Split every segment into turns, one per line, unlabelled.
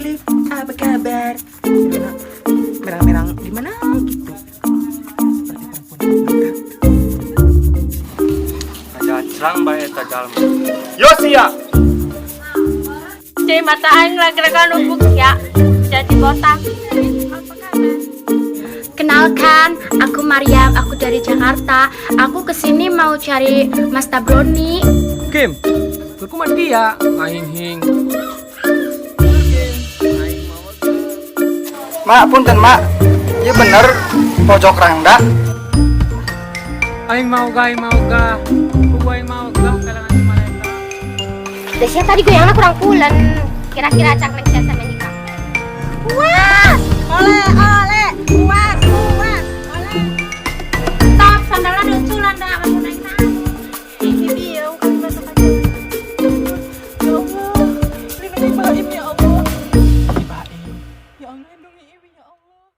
Lip, apa kabar? Merang-merang gimana gitu. Seperti perempuan mantap.
Ngajacrang bae eta jalma. Yo sia.
Cai mata aing lagi nubuk ya. Jadi botak.
Kenalkan, aku Mariam, aku dari Jakarta. Aku kesini mau cari Mas Tabroni.
Kim, keur mah dia ngahing-hing.
Mak, punten mak. Iya bener, pojok rangda.
Aing mau ga, aing mau ga. Kudu aing mau ga kalangan si mereka.
Biasanya tadi goyangnya kurang pulen. Kira-kira cak neng sama nikah. Puas!
Ole ole, puas puas. Ole.
Stop, sandalnya lucu lah, ndak kamu naik naik.
Ini dia kali masuk aja. Ya Allah, lindungi Baim ya Allah.
Baim. Ya Allah, lindungi Iwi ya Allah.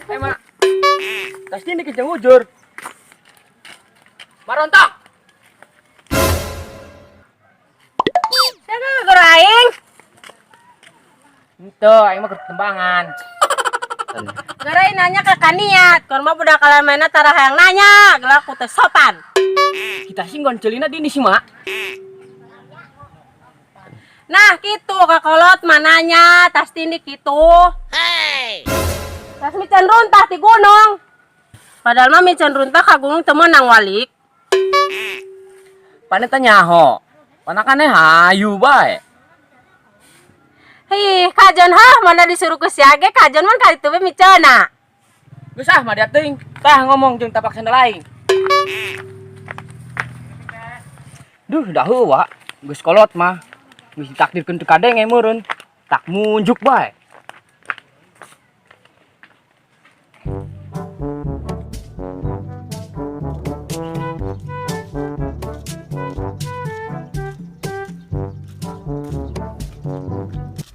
Eh, Mak. Tas ini kejang ujur. Marontok.
Siapa guru aing?
Ente, aing mah keur tembangan.
Gara nanya ke kaniat. Kon mah budak kalian mainnya tara hayang nanya. Gelah ku teh sopan.
Kita sih goncelina di sih, Mak.
Nah, gitu kakolot mananya tas tindik gitu. Hey. Tas miceun runtah di gunung. Padahal mah miceun runtah ka gunung teu meunang walik.
Paneta nyaho. Panakane hayu bae.
Hih, kajon hah mana disuruh ku siage kajon man kali itu be miceuna.
Geus ah, mah dia teuing. Tah ngomong jeung tapak sandal aing. Duh, dah heuwa. Geus kolot mah. Geus ditakdirkeun teu kadenge meureun. Tak munjuk bae.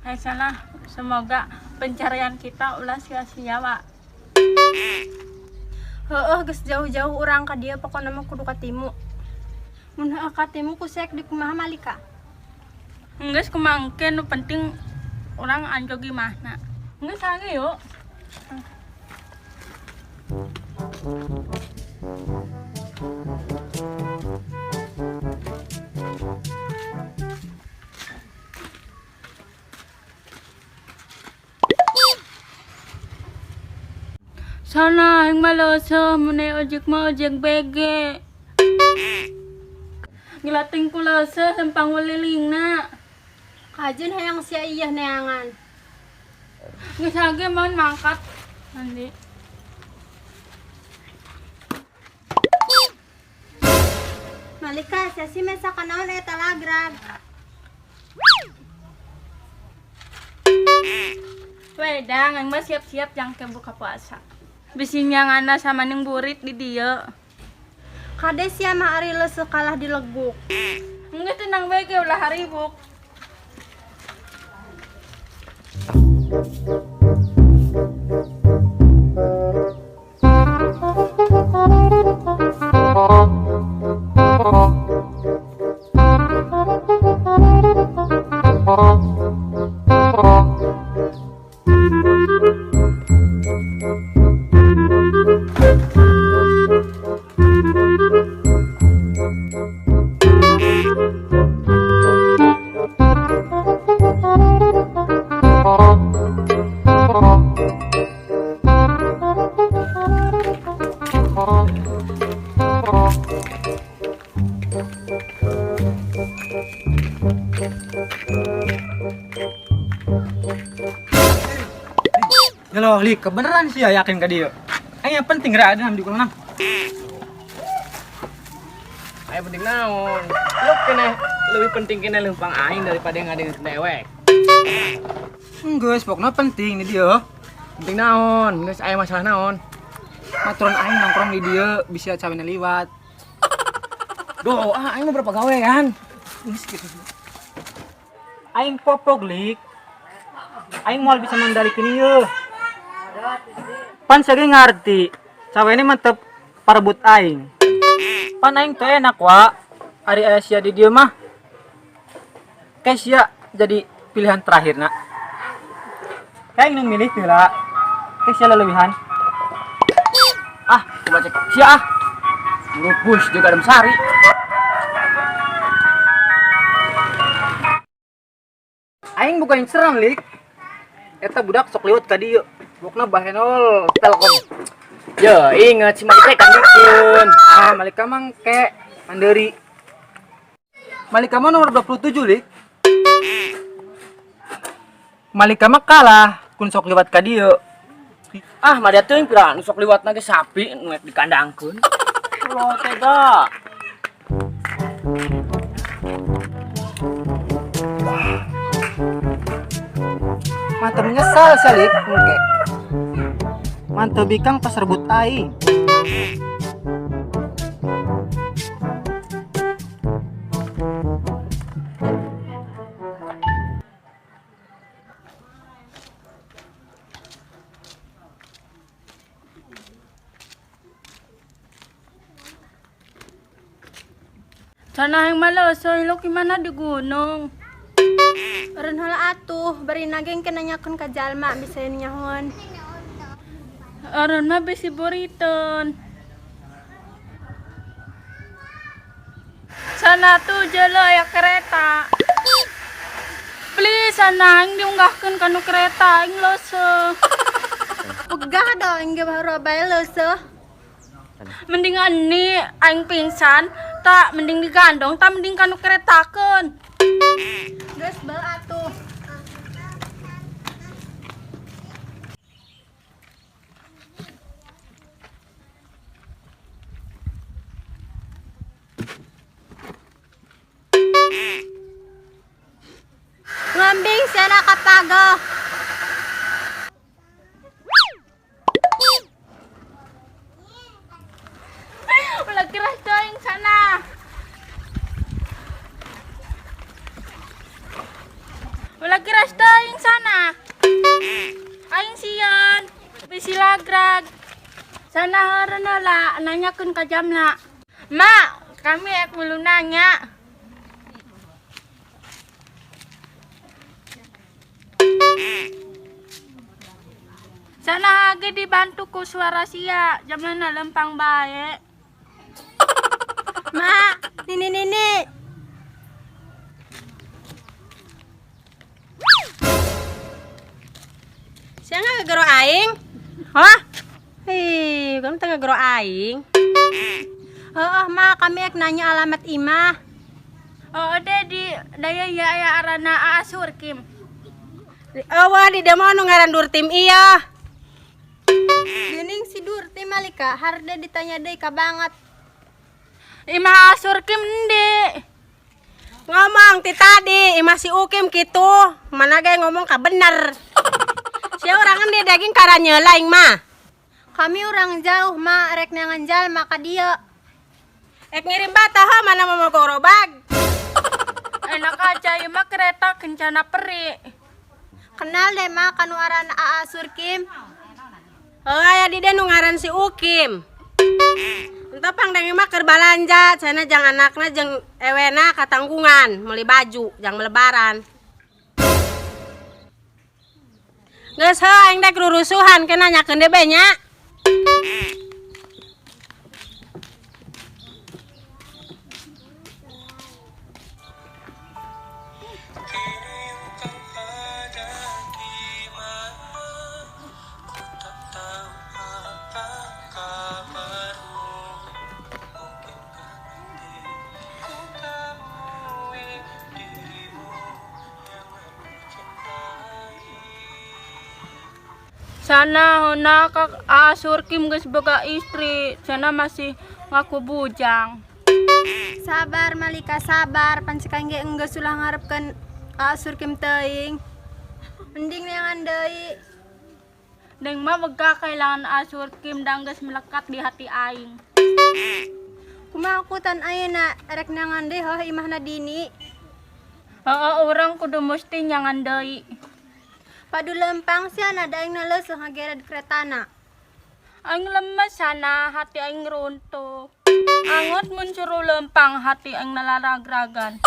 Hai salah, semoga pencarian kita ulah sia-sia, Wak.
Heeh, geus jauh-jauh urang ka dieu pokona mah kudu katimu. Mun heueuh katimu ku sek di kumaha Malika?
Geus kumaha engke nu penting urang anjog gimana. Geus lagi yuk. Sana aing mah leuseum mun aya ojek mah ojek BG. Gila ting ku leuseuh lempang welilingna.
Kajeun hayang sia ieu neangan.
Geus lagi mun mangkat nanti.
Malika, sia sih mesa kanaon eta lagrag.
Wedang, aing mah siap-siap jang ke buka puasa. Bisi nyangana sama ning burit di dieu.
Kade sia mah ari leuseuh kalah dileguk.
Geus tenang bae ge ulah haribuk.
Ya loh, Lik, kebenaran sih ya yakin ke dia. Aing yang penting ra ada di kulanang.
Ayo penting naon. Lu kena lebih penting kena lempang aing daripada ngadengeun dewek.
Geus, pokoknya penting nih dia.
Penting naon, geus aya masalah naon.
Maturan aing nongkrong di dia bisa cawena liwat.
Duh, ah aing mah berapa gawean.
Geus gitu. Aing popok, Lik. Aing moal bisa mandalikeun ieu. Pan sige ngarti. Cawe ini mantep parebut aing. Pan aing teu enak wa. Ari aya sia di dieu mah. Kayak sia jadi pilihan terakhir nak. Kayak nu milih teu lah. Kayak sia leuwihan.
Ah, coba cek sia ah. Merupus juga adem sari.
Aing bukan serang lik. Eta budak sok liwat ka dieu. Bokna bahenol Telkom.
Ya, inget si Malika kan dukun.
Ah, Malika mang ke mandiri. Malika mah nomor 27 lik. Malika mah kalah kun sok liwat ka dieu.
Ah, madia teuing pira nu sok liwat ge sapi nu ek dikandangkeun. Ulah tega.
Mantep menyesal salik engke. Mantep bikang pas rebut aing.
Sana aing mah leuseut lo gimana di gunung.
Eureun heula atuh, bari nageng ke nanyakeun ka jalma bisa nyahoan.
Eureun mah bisi buriteun. Sana tuh jelo aya kereta. Please sana aing diunggahkeun kanu kereta aing leuseut.
Pegah dong, ge baru bae leuseut.
Mending ani aing pingsan, tak mending digandong, tak mending kanu keretakeun.
Geus bal atuh. Ngambing sana kapago.
Ulah keras aing sana. Ulah keras aing sana. Aing sieun. Bisi lagrag. Sana heureun heula nanyakeun ka jamna. Mak, kami ek milu nanya. Sana ge dibantu ku suara sia, jamna lempang bae.
Mak, nini nini.
Sia ngagero aing? Hah? Hei, kamu teh ngagero aing.
Heeh, mak, kami ek nanya alamat imah.
Oh, deh di daya ya ya arana Aa Surkim.
Eueuh di dieu mah nu ngaran Durtim iya.
Geuning si Durti Malika, harde ditanya deui ka banget.
Imah Aa Surkim endi?
Ngomong ti tadi imah si Ukim kitu, mana ge ngomong ka bener. Sia urang di daging karanyeula aing mah.
Kami orang jauh, mak, rek neangan jalma ka dieu.
Ek ngirim bata ho mana mau gerobak.
Enak aja ieu mah kereta kencana peri.
Kenal deh mak kanu aran Aa Surkim.
Oh, aya di dieu nu ngaran si Ukim. Entah pang denge mah keur balanja, cenah jang anakna jeung ewena katanggungan meuli baju jang melebaran. Geus heuh aing dek rurusuhan ke nanyakeun deui bae nya.
Sana hona kak Aa Surkim geus boga istri, sana masih ngaku bujang.
Sabar Malika sabar, pan cek aing ge enggeus ulah ngarepkeun Aa Surkim teuing. Mending neangan deui.
Neng mah wegah kailangan Aa Surkim dan geus melekat di hati aing.
Kumaha akutan ayeuna rek neangan deui heuh imahna Dini.
Heeh, urang kudu mesti nyangan deui.
Padu lempang sia na daing na leuseut ngagered keretana.
Aing lemes sana, hati aing runtuh. Angot mun suruh lempang, hati aing nalaragragan.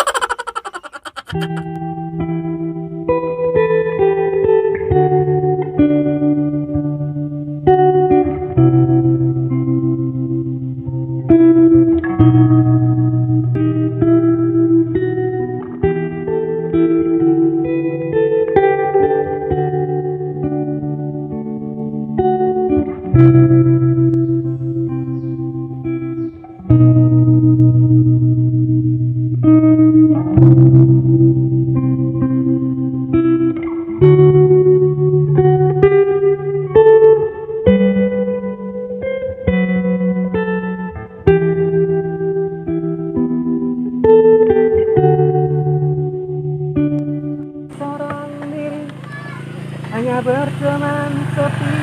Seorang diri hanya berteman sepi.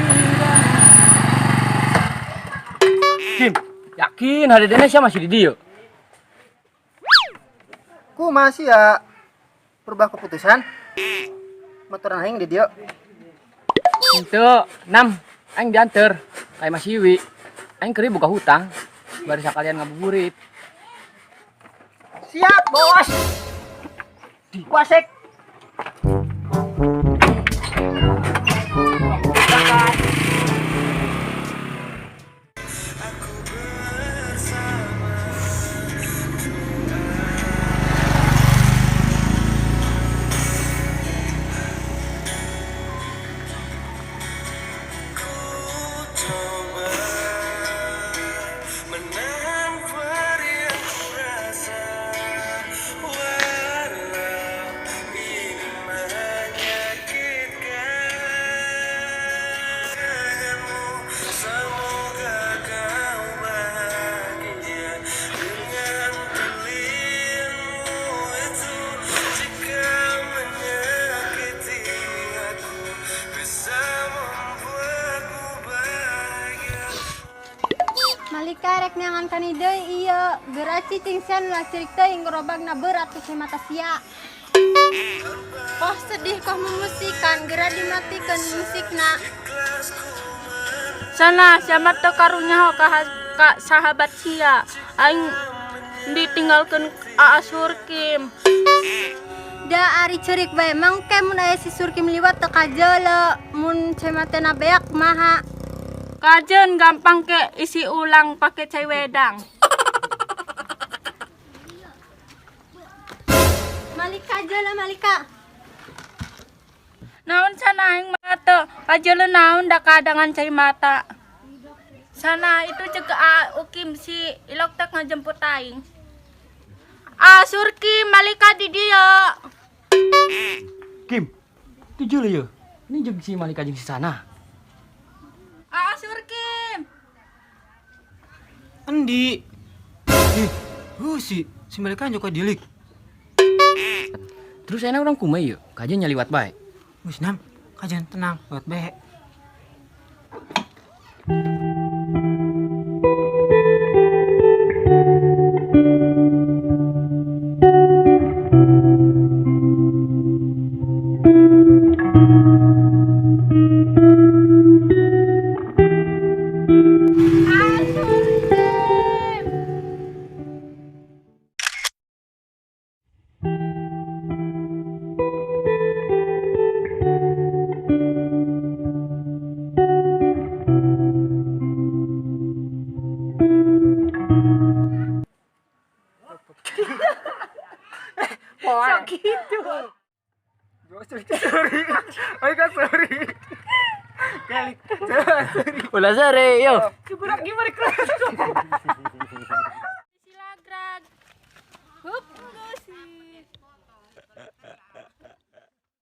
Kim, yakin hari ini sia masih di dieu.
Ku masih ya berubah keputusan. Motor aing di dieu.
Henteu, nam aing dianter kayak Mas Iwi. Aing keur buka hutang bari sakalian ngabuburit.
Siap, Bos. Kuasek.
Malika rek neangan kani deui ieu. Geura cicing sia nu cerik teuing gerobakna berat ku mata sia. Koh sedih koh memusikan, geura dimatikeun musikna.
Sana siapa teu karunya ka sahabat sia. Aing ditinggalkeun Aa Surkim.
Da ari cerik bae mangke mun aya si Surkim liwat teu kajeuleu, mun cematena beak kumaha.
Kajen gampang ke isi ulang pakai cai wedang.
Malika jeuleu Malika.
Naon sana aing mata, kajeuleu naon da kadangan cai mata. Sana itu cek A Ukim si ilok tak ngajemput aing. Ah Surkim Malika di dieu.
Kim, itu jeuleu ye. Ini jeung si Malika jeung si Sana.
Ah Surkim.
Endi. Ih, si si mereka juga dilik.
Terus enak orang kumaha ieu? Kajeun nyaliwat bae.
Wis nam, kajian tenang, buat behe.
Ah Surkim.
Ulah sore, yo.
Gimana?